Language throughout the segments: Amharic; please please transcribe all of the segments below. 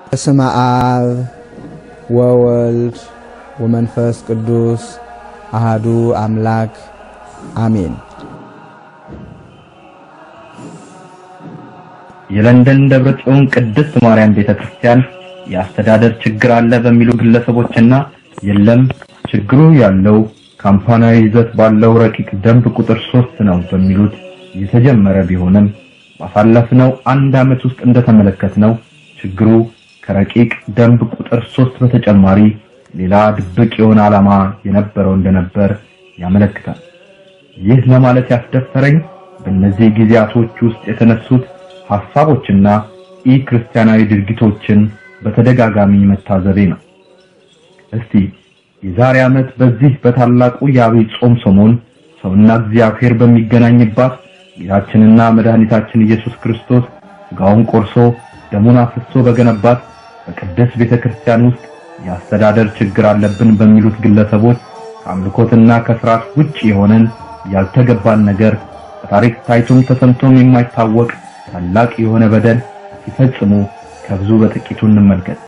በስመ አብ ወወልድ ወመንፈስ ቅዱስ አሃዱ አምላክ አሜን። የለንደን ደብረ ጽዮን ቅድስት ማርያም ቤተክርስቲያን የአስተዳደር ችግር አለ በሚሉ ግለሰቦችና የለም ችግሩ ያለው ካምፓናዊ ይዘት ባለው ረቂቅ ደንብ ቁጥር 3 ነው በሚሉት የተጀመረ ቢሆንም ባሳለፍነው አንድ ዓመት ውስጥ እንደተመለከትነው ችግሩ ከረቂቅ ደንብ ቁጥር 3 በተጨማሪ ሌላ ድብቅ የሆነ ዓላማ የነበረው እንደነበር ያመለክታል። ይህ ለማለት ያስደፈረኝ በእነዚህ ጊዜያቶች ውስጥ የተነሱት ሐሳቦችና ኢ-ክርስቲያናዊ ድርጊቶችን በተደጋጋሚ መታዘቤ ነው። እስቲ የዛሬ ዓመት በዚህ በታላቁ የዐቢይ ጾም ሰሞን ሰውና እግዚአብሔር በሚገናኝባት ጌታችንና መድኃኒታችን ኢየሱስ ክርስቶስ ሥጋውን ቆርሶ ደሙን አፍስሶ በገነባት በቅድስት ቤተክርስቲያን ውስጥ የአስተዳደር ችግር አለብን በሚሉት ግለሰቦች ከአምልኮትና ከሥርዓት ውጭ የሆነን ያልተገባን ነገር በታሪክ ታይቶም ተሰምቶም የማይታወቅ ታላቅ የሆነ በደል ሲፈጽሙ ከብዙ በጥቂቱ እንመልከት።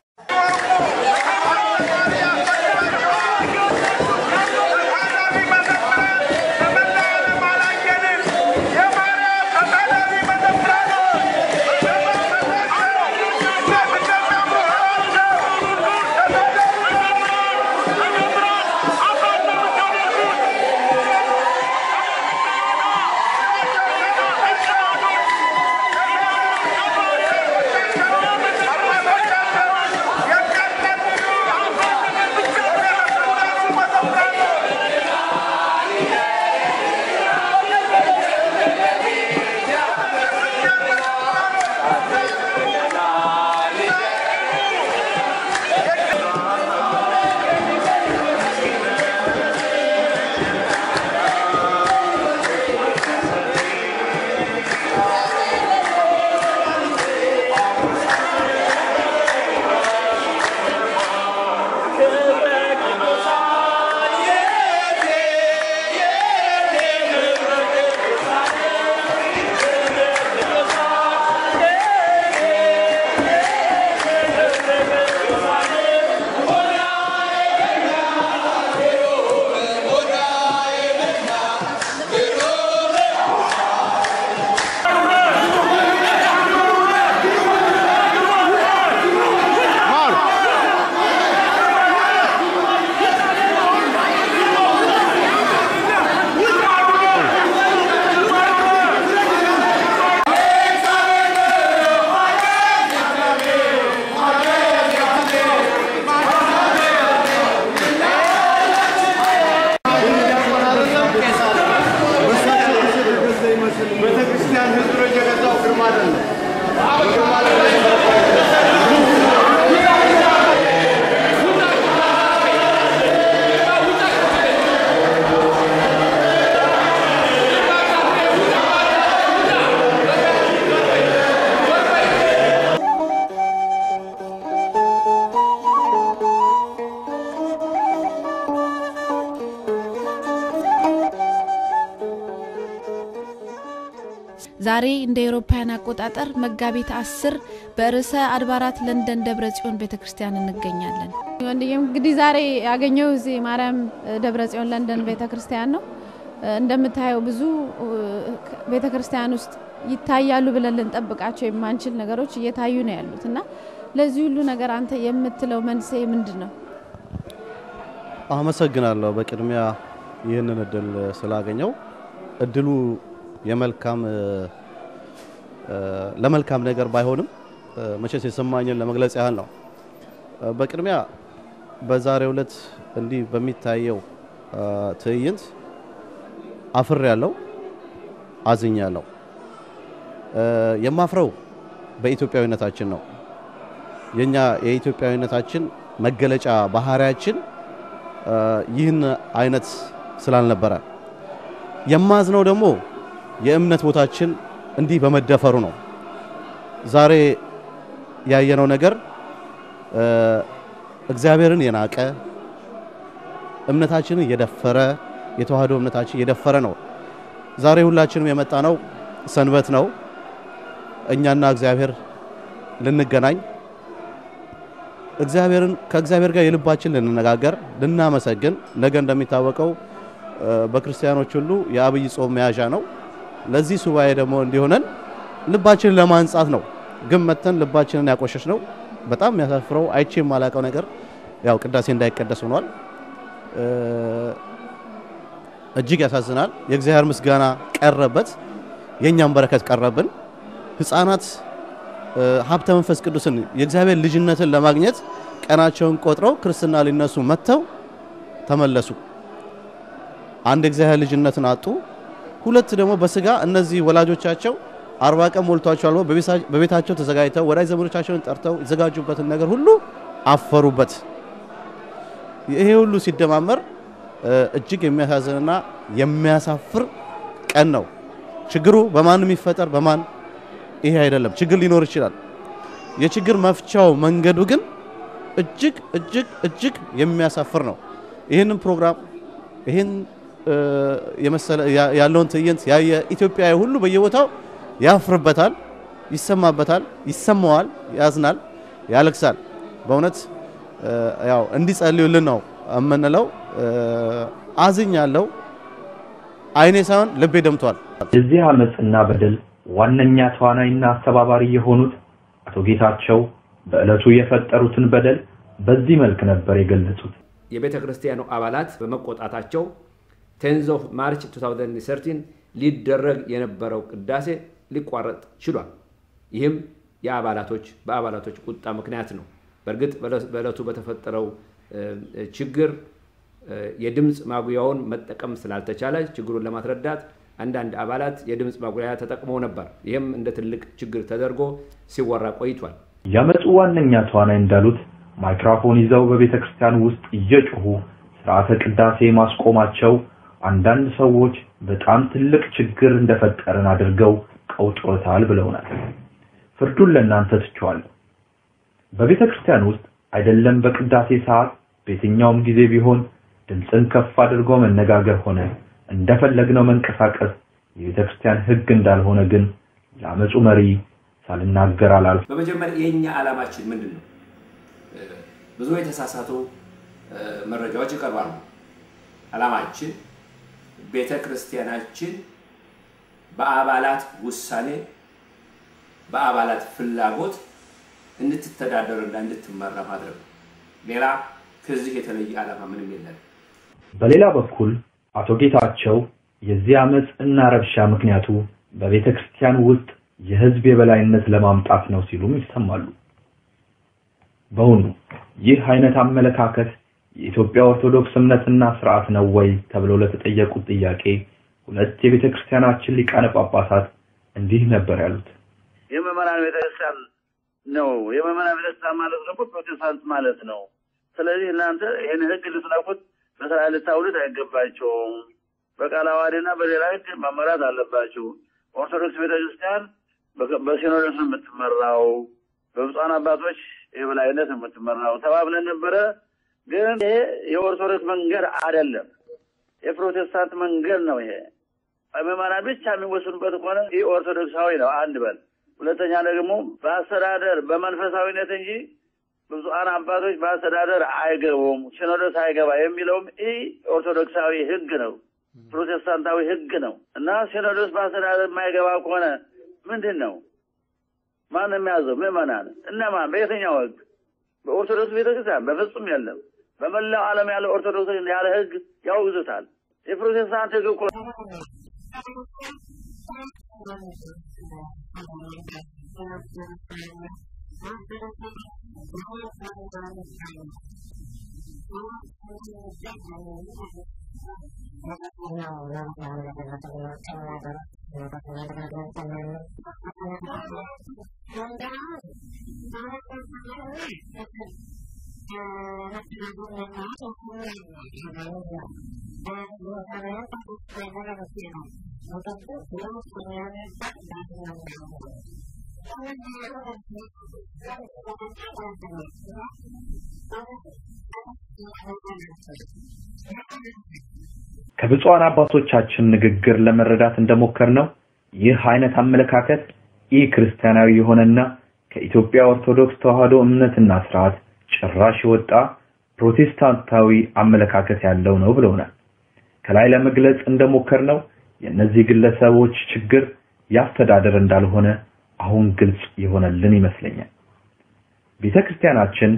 ዛሬ እንደ አውሮፓውያን አቆጣጠር መጋቢት 10 በርዕሰ አድባራት ለንደን ደብረ ጽዮን ቤተክርስቲያን እንገኛለን። ወንድዬም እንግዲህ ዛሬ ያገኘው እዚህ ማርያም ደብረ ጽዮን ለንደን ቤተክርስቲያን ነው። እንደምታየው ብዙ ቤተክርስቲያን ውስጥ ይታያሉ ብለን ልንጠብቃቸው የማንችል ነገሮች እየታዩ ነው ያሉት እና ለዚህ ሁሉ ነገር አንተ የምትለው መንስኤ ምንድነው? አመሰግናለሁ በቅድሚያ ይህንን እድል ስላገኘው። እድሉ የመልካም ለመልካም ነገር ባይሆንም መቼስ የሰማኝን ለመግለጽ ያህል ነው። በቅድሚያ በዛሬው ዕለት እንዲህ በሚታየው ትዕይንት አፍሬያለሁ፣ አዝኛለሁ። የማፍረው በኢትዮጵያዊነታችን ነው። የኛ የኢትዮጵያዊነታችን መገለጫ ባህሪያችን ይህን አይነት ስላልነበረ፣ የማዝነው ደግሞ የእምነት ቦታችን እንዲህ በመደፈሩ ነው። ዛሬ ያየነው ነገር እግዚአብሔርን የናቀ እምነታችንን የደፈረ የተዋህዶ እምነታችን የደፈረ ነው። ዛሬ ሁላችንም የመጣነው ሰንበት ነው። እኛና እግዚአብሔር ልንገናኝ እግዚአብሔርን ከእግዚአብሔር ጋር የልባችን ልንነጋገር ልናመሰግን፣ ነገ እንደሚታወቀው በክርስቲያኖች ሁሉ የአብይ ጾም መያዣ ነው። ለዚህ ሱባኤ ደግሞ እንዲሆነን ልባችንን ለማንጻት ነው። ግን መተን ልባችንን ያቆሸሽ ነው። በጣም የሚያሳፍረው አይቼ የማላውቀው ነገር ያው ቅዳሴ እንዳይቀደስ ሆኗል። እጅግ ያሳዝናል። የእግዚአብሔር ምስጋና ቀረበት፣ የኛም በረከት ቀረብን። ህፃናት ሀብተ መንፈስ ቅዱስን የእግዚአብሔር ልጅነትን ለማግኘት ቀናቸውን ቆጥረው ክርስትና ሊነሱ መጥተው ተመለሱ። አንድ የእግዚአብሔር ልጅነትን አጡ። ሁለት ደግሞ በስጋ እነዚህ ወላጆቻቸው 40 ቀን ሞልቷቸዋል በቤታቸው ተዘጋጅተው ወዳጅ ዘመዶቻቸውን ጠርተው የተዘጋጁበትን ነገር ሁሉ አፈሩበት። ይሄ ሁሉ ሲደማመር እጅግ የሚያሳዝንና የሚያሳፍር ቀን ነው። ችግሩ በማን የሚፈጠር በማን ይሄ አይደለም። ችግር ሊኖር ይችላል። የችግር መፍቻው መንገዱ ግን እጅግ እጅግ እጅግ የሚያሳፍር ነው። ይህንን ፕሮግራም ይህን የመሰለ ያለውን ትዕይንት ያየ ኢትዮጵያዊ ሁሉ በየቦታው ያፍርበታል፣ ይሰማበታል፣ ይሰማዋል፣ ያዝናል፣ ያለቅሳል። በእውነት ያው እንዲጸልዩልን ነው የምንለው። አዝኛለሁ። አይኔ ሳይሆን ልቤ ደምቷል። የዚህ አመጽና በደል ዋነኛ ተዋናይና አስተባባሪ የሆኑት አቶ ጌታቸው በዕለቱ የፈጠሩትን በደል በዚህ መልክ ነበር የገለጹት። የቤተ ክርስቲያኑ አባላት በመቆጣታቸው 10 of March 2013 ሊደረግ የነበረው ቅዳሴ ሊቋረጥ ችሏል። ይህም በአባላቶች ቁጣ ምክንያት ነው። በእርግጥ በዕለቱ በተፈጠረው ችግር የድምጽ ማጉያውን መጠቀም ስላልተቻለ ችግሩን ለማስረዳት አንዳንድ አባላት የድምጽ ማጉያ ተጠቅመው ነበር። ይህም እንደ ትልቅ ችግር ተደርጎ ሲወራ ቆይቷል። ያመጹ ዋነኛ ተዋናይ እንዳሉት ማይክሮፎን ይዘው በቤተክርስቲያን ውስጥ እየጮሁ ስርዓተ ቅዳሴ ማስቆማቸው አንዳንድ ሰዎች በጣም ትልቅ ችግር እንደፈጠረን አድርገው ቀውጦታል ብለውናል። ፍርዱን ለእናንተ ትቼዋለሁ። በቤተክርስቲያን ውስጥ አይደለም በቅዳሴ ሰዓት በየትኛውም ጊዜ ቢሆን ድምፅን ከፍ አድርጎ መነጋገር ሆነ እንደፈለግነው መንቀሳቀስ የቤተክርስቲያን ሕግ እንዳልሆነ ግን ለአመጹ መሪ ሳልናገር አላልፍም። በመጀመሪያ የኛ ዓላማችን ምንድነው? ብዙ የተሳሳቱ መረጃዎች ይቀርባሉ። ዓላማችን ቤተክርስቲያናችን በአባላት ውሳኔ በአባላት ፍላጎት እንድትተዳደርና እንድትመራ ማድረግ ነው። ሌላ ከዚህ የተለየ ዓላማ ምንም የለም። በሌላ በኩል አቶ ጌታቸው የዚህ አመጽ እና ረብሻ ምክንያቱ በቤተክርስቲያን ውስጥ የህዝብ የበላይነት ለማምጣት ነው ሲሉም ይሰማሉ። በእውኑ ይህ አይነት አመለካከት የኢትዮጵያ ኦርቶዶክስ እምነትና ስርዓት ነው ወይ ተብለው ለተጠየቁት ጥያቄ ሁለት የቤተክርስቲያናችን ሊቃነ ጳጳሳት እንዲህ ነበር ያሉት። የምዕመናን ቤተክርስቲያን ነው። የምዕመናን ቤተክርስቲያን ማለት ደግሞ ፕሮቴስታንት ማለት ነው። ስለዚህ እናንተ ይሄን ህግ ልትነኩት በስራ ልታውሉት አይገባቸውም። በቃለ ዓዋዲና በሌላ ህግ መመራት አለባችሁ። ኦርቶዶክስ ቤተክርስቲያን በሲኖዶስ የምትመራው በብፁዓን አባቶች የበላይነት የምትመራው ተባብለን ነበረ። ግን ይሄ የኦርቶዶክስ መንገድ አይደለም፣ የፕሮቴስታንት መንገድ ነው። ይሄ ምዕመናን ብቻ የሚወስኑበት ከሆነ ይህ ኦርቶዶክሳዊ ነው አንድ በል። ሁለተኛ ደግሞ በአስተዳደር በመንፈሳዊነት እንጂ ብፁዓን አባቶች በአስተዳደር አይገቡም፣ ሲኖዶስ አይገባ የሚለውም ይህ ኦርቶዶክሳዊ ህግ ነው፣ ፕሮቴስታንታዊ ህግ ነው። እና ሲኖዶስ በአስተዳደር የማይገባ ከሆነ ምንድን ነው? ማን የሚያዘው? ምዕመናን። እነማን? በየትኛው ህግ? በኦርቶዶክስ ቤተክርስቲያን በፍጹም የለም። በመላው ዓለም ያለው ኦርቶዶክስ ያለ ህግ ያውግዙታል። የፕሮቴስታንት ህግ እኮ ከብፁዓን አባቶቻችን ንግግር ለመረዳት እንደሞከርነው ይህ አይነት አመለካከት ኢ ክርስቲያናዊ የሆነና ከኢትዮጵያ ኦርቶዶክስ ተዋህዶ እምነትና ስርዓት ጭራሽ የወጣ ፕሮቴስታንታዊ አመለካከት ያለው ነው ብለውናል። ከላይ ለመግለጽ እንደሞከርነው የእነዚህ ግለሰቦች ችግር ያስተዳደር እንዳልሆነ አሁን ግልጽ የሆነልን ይመስለኛል። ቤተክርስቲያናችን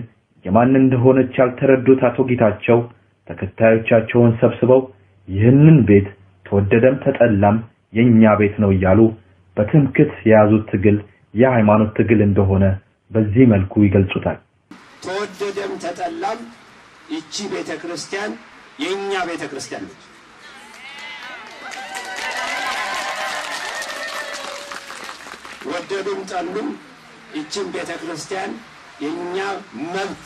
የማን እንደሆነች ያልተረዱት አቶ ጌታቸው ተከታዮቻቸውን ሰብስበው ይህንን ቤት ተወደደም ተጠላም የኛ ቤት ነው እያሉ በትምክህት የያዙት ትግል የሃይማኖት ትግል እንደሆነ በዚህ መልኩ ይገልጹታል። ተወደደም ተጠላም ይቺ ቤተክርስቲያን የኛ ቤተክርስቲያን ነች። ወደዱም ጠሉም ይቺን ቤተክርስቲያን የኛ መብት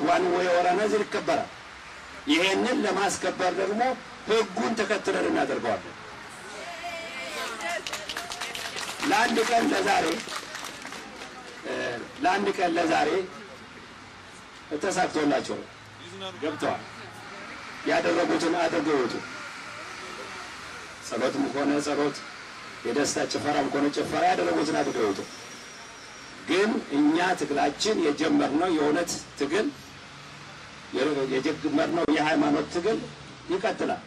one way or another ይከበራል። ይሄንን ለማስከበር ደግሞ ህጉን ተከትለን እናደርገዋለን። ለአንድ ቀን ለዛሬ ተሳክቶላቸው ገብተዋል። ያደረጉትን አድርገው ወጡ። ጸሎትም ሆነ ጸሎት፣ የደስታ ጭፈራም ሆነ ጭፈራ ያደረጉትን አድርገው ወጡ። ግን እኛ ትግላችን የጀመርነው የእውነት ትግል የጀመርነው የሃይማኖት ትግል ይቀጥላል።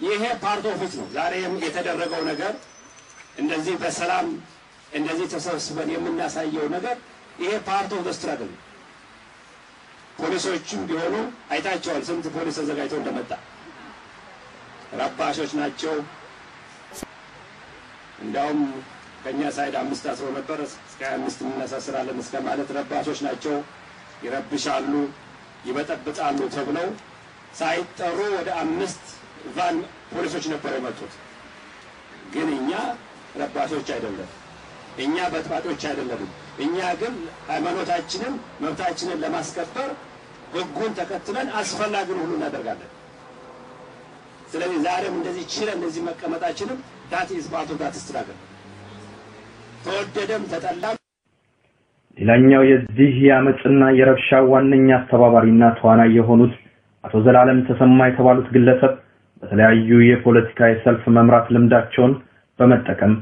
ይሄ part of it ነው። ዛሬ የተደረገው ነገር እንደዚህ በሰላም እንደዚህ ተሰብስበን የምናሳየው ነገር ይሄ part of the struggle ነው። ፖሊሶችም ቢሆኑ አይታቸዋል፣ ስንት ፖሊስ ተዘጋጅተው እንደመጣ። ረባሾች ናቸው። እንዳውም ከኛ side 5 አስሮ ነበር እስከ 25 እናሳስራለን እስከ ማለት ረባሾች ናቸው፣ ይረብሻሉ፣ ይበጠብጣሉ ተብለው ሳይጠሩ ወደ 5 van ፖሊሶች ነበሩ የመጡት። ግን እኛ ረባሾች አይደለም፣ እኛ በጥባጮች አይደለም። እኛ ግን ሃይማኖታችንን መብታችንን ለማስከበር ህጉን ተከትለን አስፈላጊውን ሁሉ እናደርጋለን። ስለዚህ ዛሬም እንደዚህ ችለን እንደዚህ መቀመጣችንም that is part of that struggle። ተወደደም ተጠላም። ሌላኛው የዚህ የአመጽና የረብሻ ዋነኛ አስተባባሪና ተዋናይ የሆኑት አቶ ዘላለም ተሰማ የተባሉት ግለሰብ በተለያዩ የፖለቲካ የሰልፍ መምራት ልምዳቸውን በመጠቀም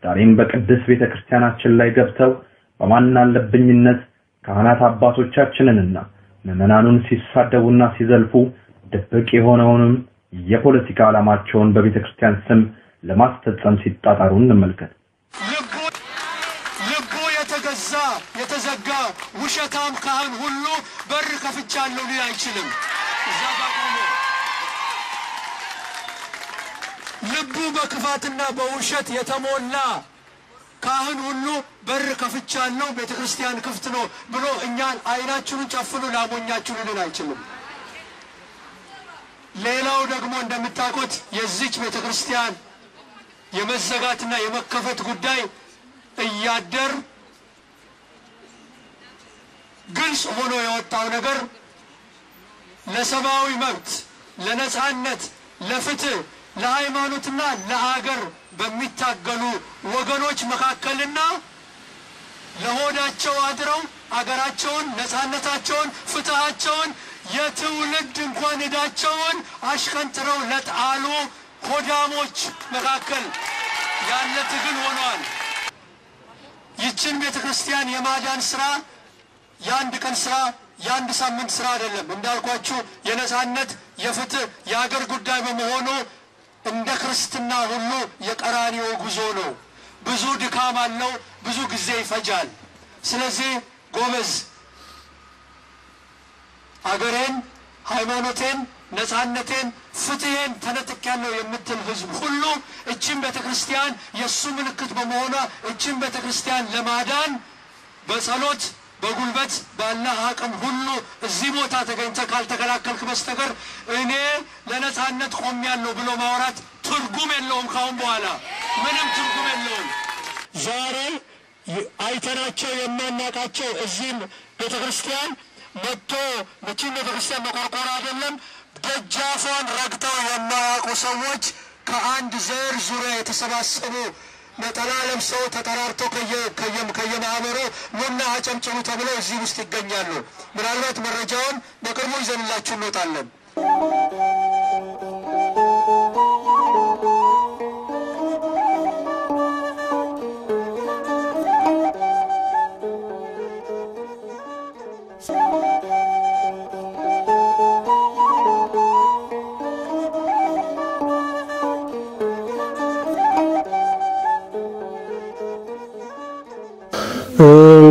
ዛሬም በቅድስት ቤተክርስቲያናችን ላይ ገብተው በማናለብኝነት ካህናት አባቶቻችንንና ምዕመናኑን ሲሳደቡና ሲዘልፉ ድብቅ የሆነውንም የፖለቲካ ዓላማቸውን በቤተክርስቲያን ስም ለማስፈጸም ሲጣጣሩ እንመልከት። ልቡ የተገዛ የተዘጋ ውሸታም ካህን ሁሉ በር ከፍቻለሁ ሊል አይችልም። እዛ ጋር ቆሞ ልቡ በክፋትና በውሸት የተሞላ ካህን ሁሉ በር ከፍቻለሁ ቤተክርስቲያን ክፍት ነው ብሎ እኛን አይናችሁን ጨፍኑ ላሞኛችሁ ሊል አይችልም። ሌላው ደግሞ እንደምታውቁት የዚች ቤተክርስቲያን የመዘጋትና የመከፈት ጉዳይ እያደር ግልጽ ሆኖ የወጣው ነገር ለሰብአዊ መብት፣ ለነጻነት፣ ለፍትህ፣ ለሃይማኖትና ለሀገር በሚታገሉ ወገኖች መካከልና ለሆዳቸው አድረው አገራቸውን፣ ነጻነታቸውን፣ ፍትሃቸውን የትውልድ እንኳን ዕዳቸውን አሽቀንጥረው ለጣሉ ሆዳሞች መካከል ያለ ትግል ሆኗል። ይችን ቤተክርስቲያን የማዳን ስራ የአንድ ቀን ስራ የአንድ ሳምንት ስራ አይደለም። እንዳልኳችሁ የነጻነት፣ የፍትህ፣ የሀገር ጉዳይ በመሆኑ እንደ ክርስትና ሁሉ የቀራንዮ ጉዞ ነው። ብዙ ድካም አለው፣ ብዙ ጊዜ ይፈጃል። ስለዚህ ጎበዝ አገሬን፣ ሃይማኖቴን፣ ነጻነቴን፣ ፍትሄን ተነጥቄያለሁ የምትል ህዝብ ሁሉ እቺን ቤተክርስቲያን የሱ ምልክት በመሆኗ እቺን ቤተክርስቲያን ለማዳን በጸሎት በጉልበት ባለ አቅም ሁሉ እዚህ ቦታ ተገኝተህ ካልተከላከልክ በስተቀር እኔ ለነጻነት ቆሜያለሁ ብሎ ማውራት ትርጉም የለውም። ካሁን በኋላ ምንም ትርጉም የለውም። ዛሬ አይተናቸው የማናቃቸው እዚህም ቤተክርስቲያን መጥቶ መቼም ቤተክርስቲያን መቆርቆር አይደለም ደጃፏን ረግጠው የማያውቁ ሰዎች ከአንድ ዘር ዙሪያ የተሰባሰቡ ነጠላ ለብሰው ተጠራርተው ከየማህበሩ ኑና አጨብጭቡ ተብለው እዚህ ውስጥ ይገኛሉ። ምናልባት መረጃውን በቅርቡ ይዘንላችሁ እንወጣለን።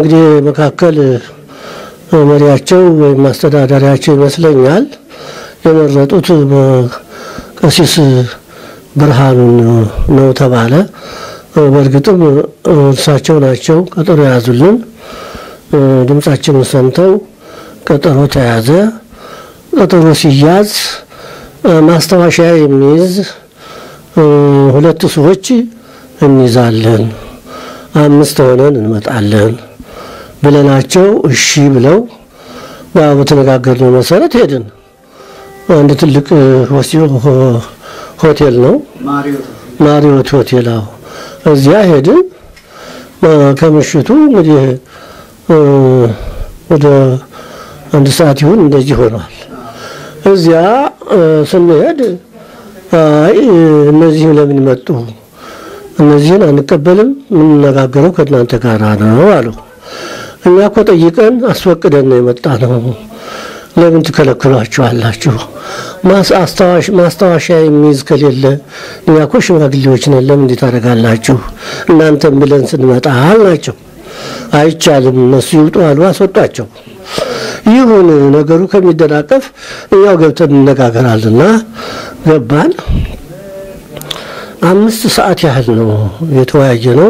እንግዲህ መካከል መሪያቸው ወይም አስተዳዳሪያቸው ይመስለኛል የመረጡት ቀሲስ ብርሃኑን ነው ተባለ። በእርግጥም እርሳቸው ናቸው ቀጠሮ የያዙልን። ድምጻችንን ሰምተው ቀጠሮ ተያዘ። ቀጠሮ ሲያዝ ማስታወሻ የሚይዝ 2 ሰዎች እንይዛለን፣ 5 ሆነን እንመጣለን ብለናቸው እሺ ብለው በተነጋገርነው መሰረት ሄድን። አንድ ትልቅ ሆቴል ነው፣ ማሪዮት ሆቴል። አዎ እዚያ ሄድን። ከምሽቱ እንግዲህ ወደ 1 ሰዓት ይሁን እንደዚህ ሆኗል። እዚያ ስንሄድ አይ እነዚህ ለምን መጡ? እነዚህን አንቀበልም፣ የምንነጋገረው ከእናንተ ጋር ነው አሉ። እኛ እኮ ጠይቀን አስፈቅደን ነው የመጣነው፣ ለምን ትከለክሏቸዋላችሁ? ማስታወሻ የሚይዝ ከሌለ እኛ እኮ ሽማግሌዎች ነን፣ ለምን እንዲህ ታደርጋላችሁ? እናንተም ብለን ስንመጣ አልናቸው። አይቻልም፣ እነሱ ይውጡ አሉ፣ አስወጧቸው። ይሁን ነገሩ ከሚደናቀፍ እኛው ገብተን እንነጋገራልና ገባን። 5 ሰዓት ያህል ነው የተወያየነው።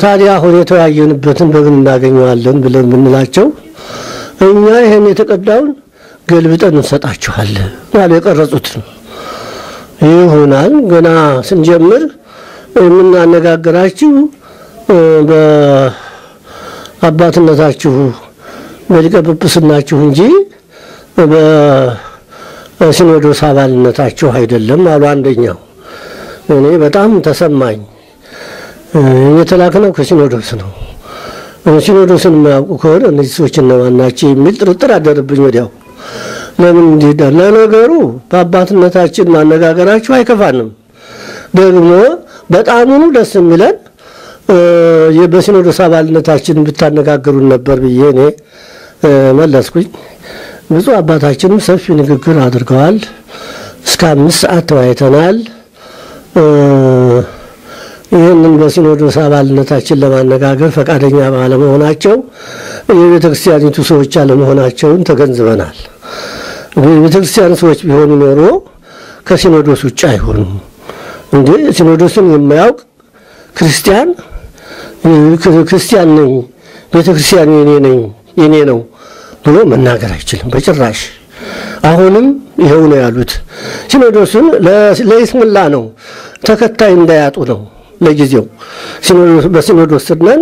ታዲያ አሁን የተወያየንበትን በምን እናገኘዋለን ብለን ብንላቸው እኛ ይሄን የተቀዳውን ገልብጠን እንሰጣችኋለን አሉ። የቀረጹትን ይሆናል። ገና ስንጀምር የምናነጋግራችሁ በአባትነታችሁ በሊቀ ጵጵስናችሁ እንጂ በሲኖዶስ አባልነታችሁ አይደለም አሉ አንደኛው። እኔ በጣም ተሰማኝ። የተላክነው ከሲኖዶስ ነው። ሲኖዶስን የማያውቁ ከሆነ እነዚህ ሰዎች እነማን ናቸው የሚል ጥርጥር አደረብኝ ወዲያው። ለምን እንዲህ ለነገሩ በአባትነታችን ማነጋገራችሁ አይከፋንም። ደግሞ በጣምኑ ደስ የሚለን በሲኖዶስ አባልነታችን ብታነጋግሩን ነበር ብዬ እኔ መለስኩኝ። ብፁዕ አባታችንም ሰፊ ንግግር አድርገዋል። እስከ 5 ሰዓት ተወያይተናል። ይህንን በሲኖዶስ አባልነታችን ለማነጋገር ፈቃደኛ ባለመሆናቸው የቤተክርስቲያኒቱ ሰዎች አለመሆናቸውን ተገንዝበናል። የቤተክርስቲያን ሰዎች ቢሆኑ ኖሮ ከሲኖዶስ ውጭ አይሆኑም። እንዴ ሲኖዶስን የማያውቅ ክርስቲያን ክርስቲያን ነኝ ቤተክርስቲያን የኔ ነኝ የኔ ነው ብሎ መናገር አይችልም በጭራሽ። አሁንም ይሄው ነው ያሉት። ሲኖዶስን ለይስሙላ ነው፣ ተከታይ እንዳያጡ ነው ለጊዜው ሲኖዶስ በሲኖዶስ ስር ነን።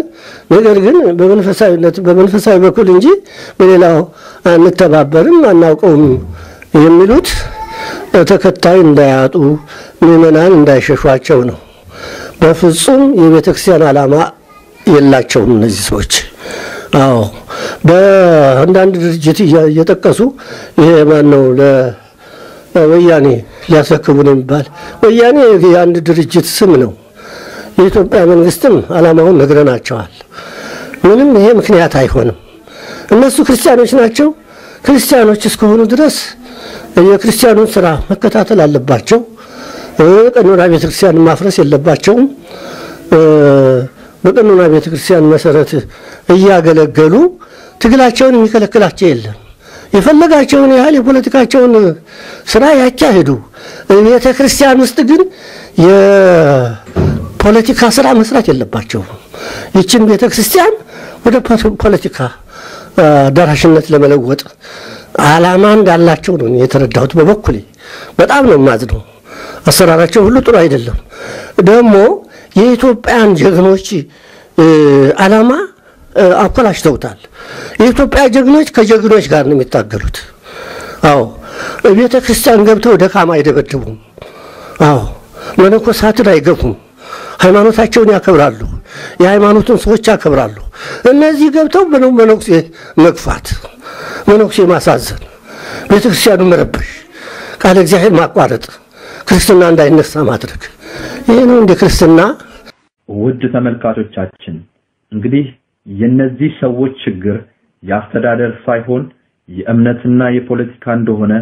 ነገር ግን በመንፈሳዊነት በመንፈሳዊ በኩል እንጂ በሌላው አንተባበርም አናውቀውም የሚሉት ተከታይ እንዳያጡ ምዕመናን እንዳይሸሿቸው ነው። በፍጹም የቤተክርስቲያን ዓላማ የላቸውም እነዚህ ሰዎች። አዎ በአንዳንድ ድርጅት እየጠቀሱ ይሄ ማን ነው ለወያኔ ሊያስረክቡ ነው የሚባል፣ ወያኔ የአንድ ድርጅት ስም ነው። የኢትዮጵያ መንግስትም ዓላማውን ነግረናቸዋል። ምንም ይሄ ምክንያት አይሆንም። እነሱ ክርስቲያኖች ናቸው። ክርስቲያኖች እስከሆኑ ድረስ የክርስቲያኑን ስራ መከታተል አለባቸው። ቀኖና ቤተክርስቲያን ማፍረስ የለባቸውም። በቀኖና ቤተክርስቲያን መሰረት እያገለገሉ ትግላቸውን የሚከለክላቸው የለም። የፈለጋቸውን ያህል የፖለቲካቸውን ስራ ያካሂዱ። ቤተክርስቲያን ውስጥ ግን የፖለቲካ ስራ መስራት የለባቸውም። ይችን ቤተክርስቲያን ወደ ፖለቲካ ደራሽነት ለመለወጥ ዓላማ እንዳላቸው ነው የተረዳሁት። በበኩሌ በጣም ነው የማዝነው። አሰራራቸው ሁሉ ጥሩ አይደለም። ደግሞ የኢትዮጵያን ጀግኖች ዓላማ አኮላሽተውታል። የኢትዮጵያ ጀግኖች ከጀግኖች ጋር ነው የሚታገሉት። አዎ ቤተክርስቲያን ገብተው ደካማ አይደበድቡም። አዎ መነኮሳትን አይገፉም። ሃይማኖታቸውን ያከብራሉ። የሃይማኖቱን ሰዎች ያከብራሉ። እነዚህ ገብተው መነኩሴ መግፋት፣ መነኩሴ ማሳዘን፣ ቤተክርስቲያኑን መረበሽ፣ ቃለ እግዚአብሔር ማቋረጥ፣ ክርስትና እንዳይነሳ ማድረግ፣ ይሄ ነው እንደ ክርስትና። ውድ ተመልካቾቻችን እንግዲህ የነዚህ ሰዎች ችግር የአስተዳደር ሳይሆን የእምነትና የፖለቲካ እንደሆነ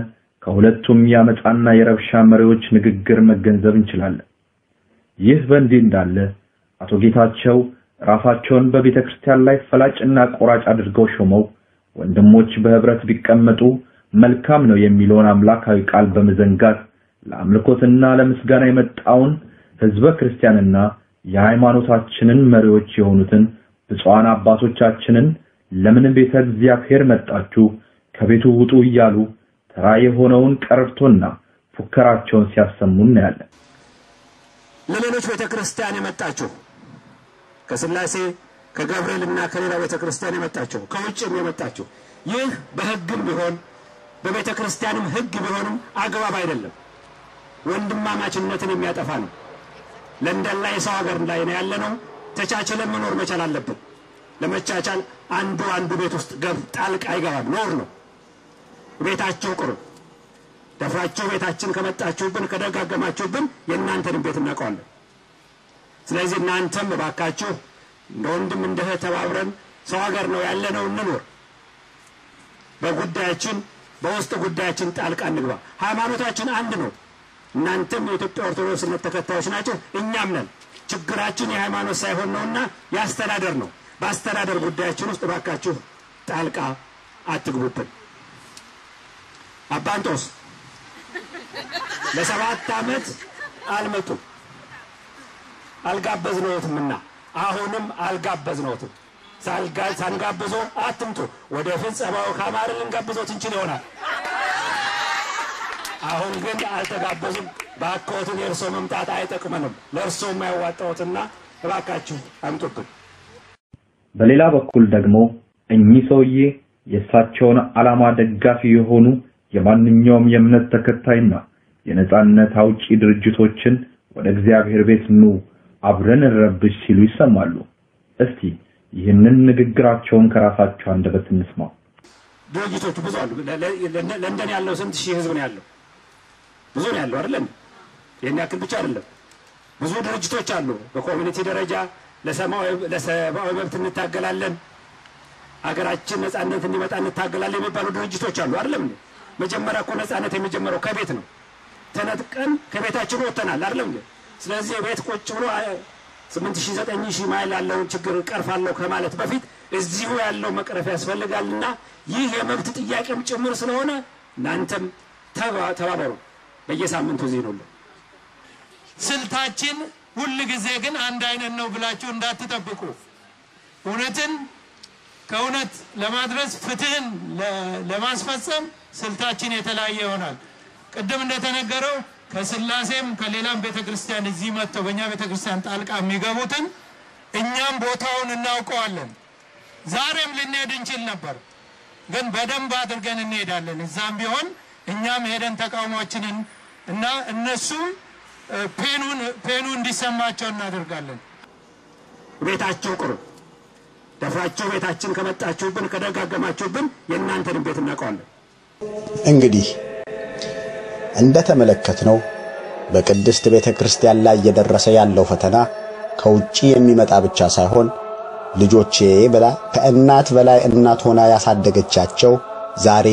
ከሁለቱም ያመጣና የረብሻ መሪዎች ንግግር መገንዘብ እንችላለን። ይህ በእንዲህ እንዳለ አቶ ጌታቸው ራሳቸውን በቤተክርስቲያን ላይ ፈላጭና ቆራጭ አድርገው ሾመው ወንድሞች በህብረት ቢቀመጡ መልካም ነው የሚለውን አምላካዊ ቃል በመዘንጋት ለአምልኮትና ለምስጋና የመጣውን ህዝበ ክርስቲያንና የሃይማኖታችንን መሪዎች የሆኑትን ብፁዓን አባቶቻችንን ለምን ቤተ እግዚአብሔር መጣችሁ ከቤቱ ውጡ እያሉ ተራ የሆነውን ቀረርቶና ፉከራቸውን ሲያሰሙ እናያለን። ለሌሎች ቤተክርስቲያን የመጣችሁ ከስላሴ ከገብርኤልና ከሌላ ቤተክርስቲያን የመጣችሁ ከውጭም የመጣችሁ ይህ በህግም ቢሆን በቤተክርስቲያንም ህግ ቢሆንም አግባብ አይደለም። ወንድማማችነትን የሚያጠፋ ነው። ለንደን ላይ ሰው ሀገር ላይ ነው ያለነው። ተቻችለን መኖር መቻል አለብን። ለመቻቻል አንዱ አንዱ ቤት ውስጥ ገብ ጣልቃ አይገባም፣ ኖር ነው። ቤታችሁ ቅሩ። ደፍራችሁ ቤታችን ከመጣችሁብን ከደጋገማችሁብን የእናንተንም ቤት እናውቀዋለን። ስለዚህ እናንተም እባካችሁ እንደ ወንድም እንደ እህት ተባብረን ሰው ሀገር ነው ያለነው እንኖር። በጉዳያችን በውስጥ ጉዳያችን ጣልቃ እንግባ። ሃይማኖታችን አንድ ነው። እናንተም የኢትዮጵያ ኦርቶዶክስ እምነት ተከታዮች ናቸው፣ እኛም ነን። ችግራችን የሃይማኖት ሳይሆን ነውና ያስተዳደር ነው። በአስተዳደር ጉዳያችን ውስጥ እባካችሁ ጣልቃ አትግቡብን። አባንጦስ ለ7 ዓመት አልመጡም፣ አልጋበዝነዎትምና አሁንም አልጋበዝነዎትም። ሳንጋብዞ አትምጡ። ወደፊት ጸባው ካማረ ልንጋብዞት እንችል ይሆናል። አሁን ግን አልተጋበዙም። ባክዎትን የእርሶ መምጣት አይጠቅመንም፣ ለእርሶ የማያዋጣዎትና እባካችሁ አምጡብን። በሌላ በኩል ደግሞ እኚህ ሰውዬ የእሳቸውን ዓላማ ደጋፊ የሆኑ የማንኛውም የእምነት ተከታይና የነጻነት አውጪ ድርጅቶችን ወደ እግዚአብሔር ቤት ኑ አብረን እንረብሽ ሲሉ ይሰማሉ። እስቲ ይህንን ንግግራቸውን ከራሳቸው አንደበት እንስማው። ድርጅቶቹ ብዙ አሉ። ለንደን ያለው ስንት ሺህ ህዝብ ነው ያለው? ብዙ ነው ያለው አይደለም? ይሄን ያክል ብቻ አይደለም፣ ብዙ ድርጅቶች አሉ። በ community ደረጃ ለሰብአዊ መብት እንታገላለን፣ ሀገራችን ነጻነት እንዲመጣ እንታገላለን የሚባሉ ድርጅቶች አሉ አይደለም? መጀመሪያ እኮ ነጻነት የሚጀምረው ከቤት ነው። ተነጥቀን ከቤታችን ወጥተናል አይደለም? ስለዚህ ቤት ቁጭ ብሎ 8000 9000 ማይል ያለውን ችግር ቀርፋለሁ ከማለት በፊት እዚሁ ያለው መቅረፍ ያስፈልጋልና ይህ የመብት ጥያቄም ጭምር ስለሆነ እናንተም ተባበሩ። በየሳምንቱ እዚህ ነው። ስልታችን ሁል ጊዜ ግን አንድ አይነት ነው ብላችሁ እንዳትጠብቁ። እውነትን ከእውነት ለማድረስ ፍትህን ለማስፈጸም ስልታችን የተለያየ ይሆናል። ቅድም እንደተነገረው ከስላሴም ከሌላም ቤተክርስቲያን እዚህ መጥተው በእኛ ቤተክርስቲያን ጣልቃ የሚገቡትን እኛም ቦታውን እናውቀዋለን። ዛሬም ልንሄድ እንችል ነበር፣ ግን በደንብ አድርገን እንሄዳለን። እዛም ቢሆን እኛም ሄደን ተቃውሟችንን እና እነሱም ፔኑ እንዲሰማቸው እናደርጋለን። ቤታችሁ ቅሩ። ደፍራችሁ ቤታችን ከመጣችሁብን ከደጋገማችሁብን የእናንተንም ቤት እናውቀዋለን። እንግዲህ እንደተመለከትነው በቅድስት ቤተክርስቲያን ላይ እየደረሰ ያለው ፈተና ከውጪ የሚመጣ ብቻ ሳይሆን ልጆቼ ብላ ከእናት በላይ እናት ሆና ያሳደገቻቸው ዛሬ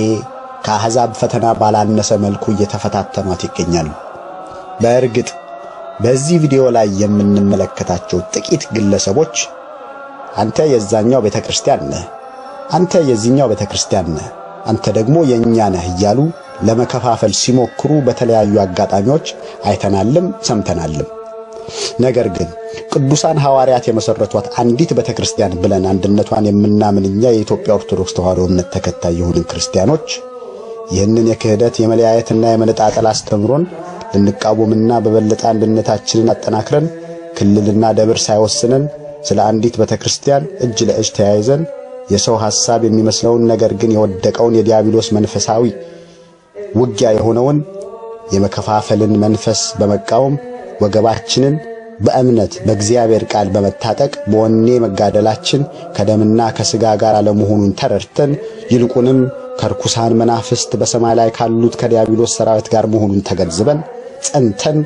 ከአሕዛብ ፈተና ባላነሰ መልኩ እየተፈታተኗት ይገኛሉ። በእርግጥ በዚህ ቪዲዮ ላይ የምንመለከታቸው ጥቂት ግለሰቦች አንተ የዛኛው ቤተክርስቲያን ነህ፣ አንተ የዚህኛው ቤተክርስቲያን ነህ፣ አንተ ደግሞ የኛ ነህ እያሉ ለመከፋፈል ሲሞክሩ በተለያዩ አጋጣሚዎች አይተናልም ሰምተናልም። ነገር ግን ቅዱሳን ሐዋርያት የመሰረቷት አንዲት ቤተክርስቲያን ብለን አንድነቷን የምናምን እኛ የኢትዮጵያ ኦርቶዶክስ ተዋሕዶ እምነት ተከታይ የሆንን ክርስቲያኖች ይህንን የክህደት የመለያየትና የመነጣጠል አስተምሮን ልንቃወምና በበለጠ አንድነታችንን አጠናክረን ክልልና ደብር ሳይወስነን ስለ አንዲት ቤተክርስቲያን እጅ ለእጅ ተያይዘን የሰው ሐሳብ የሚመስለውን ነገር ግን የወደቀውን የዲያብሎስ መንፈሳዊ ውጊያ የሆነውን የመከፋፈልን መንፈስ በመቃወም ወገባችንን በእምነት በእግዚአብሔር ቃል በመታጠቅ በወኔ መጋደላችን ከደምና ከስጋ ጋር አለመሆኑን ተረድተን ይልቁንም ከርኩሳን መናፍስት በሰማይ ላይ ካሉት ከዲያብሎስ ሰራዊት ጋር መሆኑን ተገንዝበን ጸንተን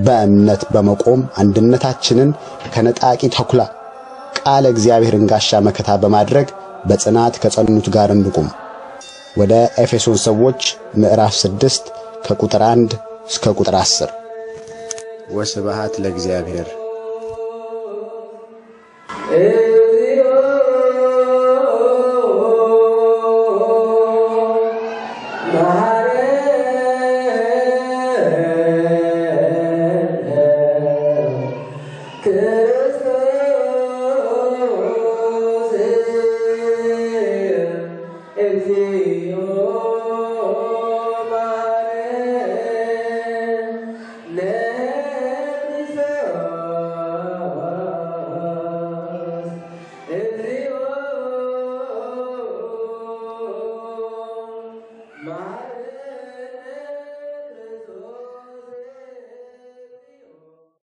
በእምነት በመቆም አንድነታችንን ከነጣቂ ተኩላ ቃለ እግዚአብሔርን ጋሻ መከታ በማድረግ በጽናት ከጸኑት ጋር እንቁም። ወደ ኤፌሶን ሰዎች ምዕራፍ 6 ከቁጥር 1 እስከ ቁጥር 10። ወስብሐት ለእግዚአብሔር። እግዚኦ መሐረነ ክርስቶስ።